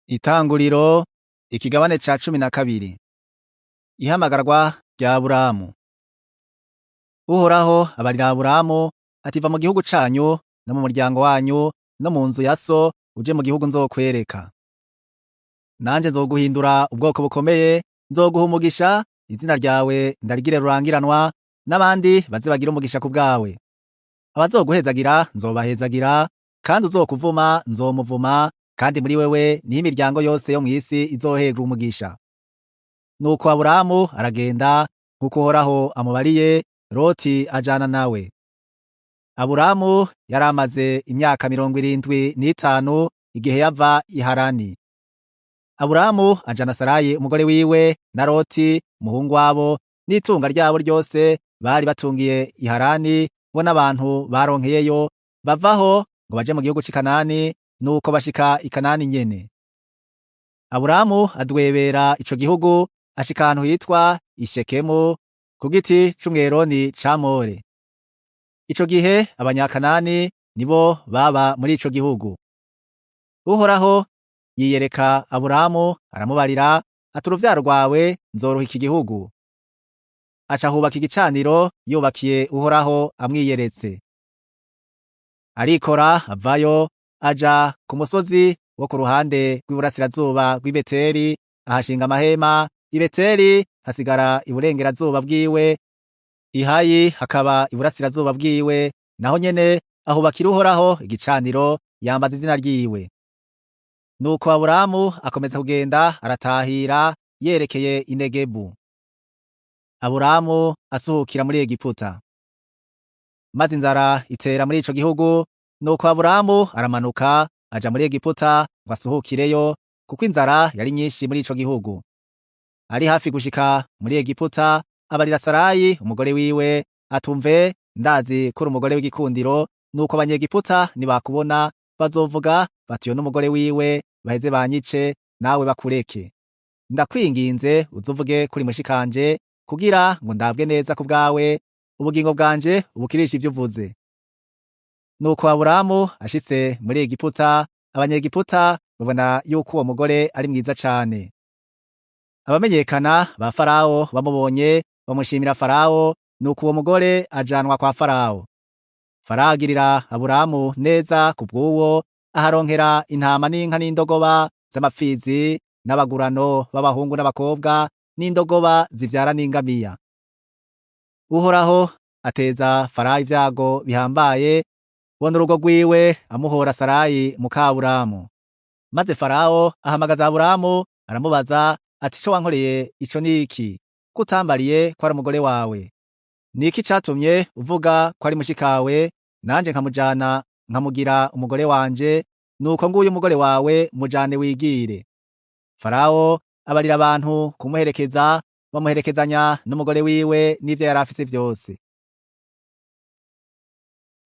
Itanguriro ikigabane ca 12. Ihamagarwa rya Aburamu. Uhoraho abarira Aburamu ati va mu gihugu canyu no mu muryango wanyu no mu nzu ya so uje mu gihugu nzokwereka. Nanje nzoguhindura ubwoko bukomeye, nzoguha umugisha, izina ryawe ndarigire rurangiranwa, n'abandi baze bagire umugisha ku bwawe. Abazoguhezagira nzobahezagira, kandi uzokuvuma nzomuvuma, kandi muri wewe niho imiryango yose yo mw'isi izoherwa umugisha. Nuko Aburamu aragenda nk'uko Uhoraho amubariye, Loti ajana nawe. Aburamu yari amaze imyaka 75 igihe yava i Harani. Aburamu ajana Sarayi umugore wiwe na Loti umuhungu wabo n'itunga ryabo ryose bari batungiye i Harani bo n'abantu baronkeyeyo, bavaho ngo baje mu gihugu c'i Kanani, nuko bashika i Kanani nyene. Aburamu adwebera ico gihugu ashika ahantu hitwa i Shekemu ku giti c'umweroni ca More. Ico gihe Abanyakanani nibo baba muri ico gihugu. Uhoraho yiyereka Aburamu aramubarira ati uruvyaro rwawe nzoruha iki gihugu. Aca ahubaka igicaniro yubakiye Uhoraho amwiyeretse. Arikora avayo aja ku musozi wo ku ruhande rw'iburasirazuba rw'i Beteli ahashinga amahema. I Beteli hasigara iburengerazuba bwiwe, i Hayi hakaba iburasirazuba bwiwe, naho nyene ahubakira Uhoraho igicaniro yambaza izina ryiwe. Nuko Aburamu akomeza kugenda aratahira yerekeye i Negebu. Aburamu asuhukira muri Egiputa. Maze inzara itera muri ico gihugu, nuko Aburamu aramanuka aja muri Egiputa ngo asuhukireyo, kuko inzara yari nyinshi muri ico gihugu. Ari hafi gushika muri Egiputa, abarira Sarayi umugore wiwe atumve ndazi ko uri umugore w'igikundiro, nuko Abanyegiputa nibakubona bazovuga bati uyo n'umugore wiwe, baheze banyice nawe bakureke. Ndakwinginze uzuvuge kuri mushikanje kugira ngo ndabwe neza ku bwawe, ubugingo bwanje ubukirisha ivyo uvuze. Nuko Aburamu ashitse muri Egiputa, Abanyegiputa babona yuko uwo mugore ari mwiza cane. Abamenyekana ba Farawo bamubonye bamushimira Farawo, nuko uwo mugore ajanwa kwa Farawo. Farawo agirira Aburamu neza kubw'uwo, aharonkera intama n'inka n'indogoba z'amapfizi n'abagurano b'abahungu n'abakobwa n'indogoba zivyara n'ingamiya. Uhoraho ateza Farawo ivyago bihambaye, bona urugo rwiwe amuhora Sarayi muka Aburamu. Maze Farawo ahamagaza Aburamu aramubaza ati ico wankoreye ico ni iki? Ko utambariye ko ari umugore wawe? Ni iki catumye uvuga ko ari mushikawe, nanje nkamujana nkamugira umugore wanje? Nuko nguyu umugore wawe mujane wigire. Farawo abarira abantu kumuherekeza, bamuherekezanya n'umugore wiwe n'ivyo yari afise vyose.